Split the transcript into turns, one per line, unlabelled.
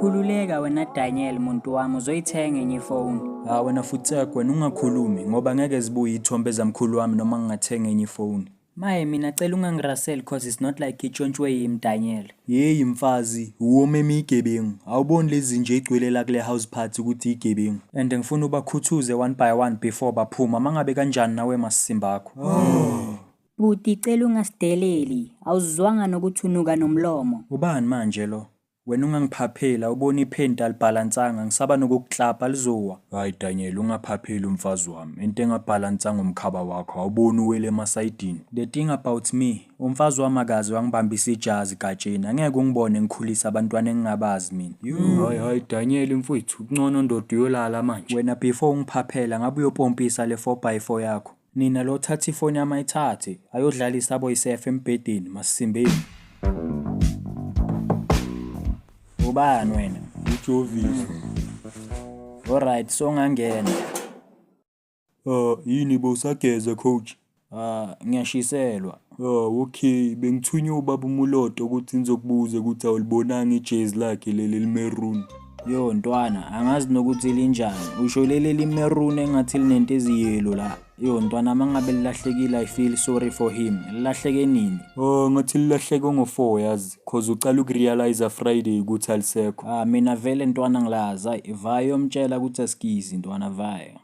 Khululeka wena Daniel muntu wami, uzoyithenga enye ifoni.
Ha wena futsek, wena ungakhulumi ngoba ngeke zibuye iy'thombe zamkhulu wami noma ngingathenga enye ifoni.
Maye mina cela ungangiraseli, cause it's not like itshontshwe yimi, Daniel.
Yeyi mfazi, uwomema igebengu. Awuboni lezi nje igcwele la kule house party ukuthi igebengu. And ngifuna ubakhuthuze one by one before baphuma. Mangabe kanjani nawe masisimbakho.
Bhuti, cela ungasideleli, awuzwanga nokuthi unuka nomlomo.
Ubani manje lo? Wena ungangiphapheli, awuboni iphenti alibhalansanga, ngisaba nokukuklapa lizowa. Hayi Daniel, ungaphapheli umfazi wami. Into engabhalansanga umkhaba wakho, awuboni uwele emasayidini. The thing about me, umfazi wami akaze wangibambisa ijazi gatsheni. Angeke ungibone ngikhulisa abantwana engingabazi mina. Hayi hayi Daniel mfowethu, kungcono ndoda uyolala manje. Wena before ungiphaphela ngabe uyopompisa le 4x4 yakho. Nina lo thatha ifoni yami ayithathe ayodlalisa aboyisefa embhedeni, masisimbeni. Ubani wena?
UJovis.
Alright, so ngangena.
Ah, yini bo usageza, coach?
Ah, ngiyashiselwa.
Ah, okay, bengithunywe ubaba uMuloto ukuthi ngizokubuza ukuthi awulibonanga ijezi lakhe leli elimaroon.
Yo ntwana, angazi nokuthi linjani. Usho leli limaroon engathi linento eziyelo la. Yo ntwana, mangabe lilahlekile, I feel sorry for him. Lilahleke nini?
Oh, ngathi lilahleke ngo-4 yazi, cause ucala ukurealize Friday ukuthi alisekho.
Ah, mina vele ntwana ngilazi. Hayi, vayo yomtshela ukuthi asikizi ntwana, vayo.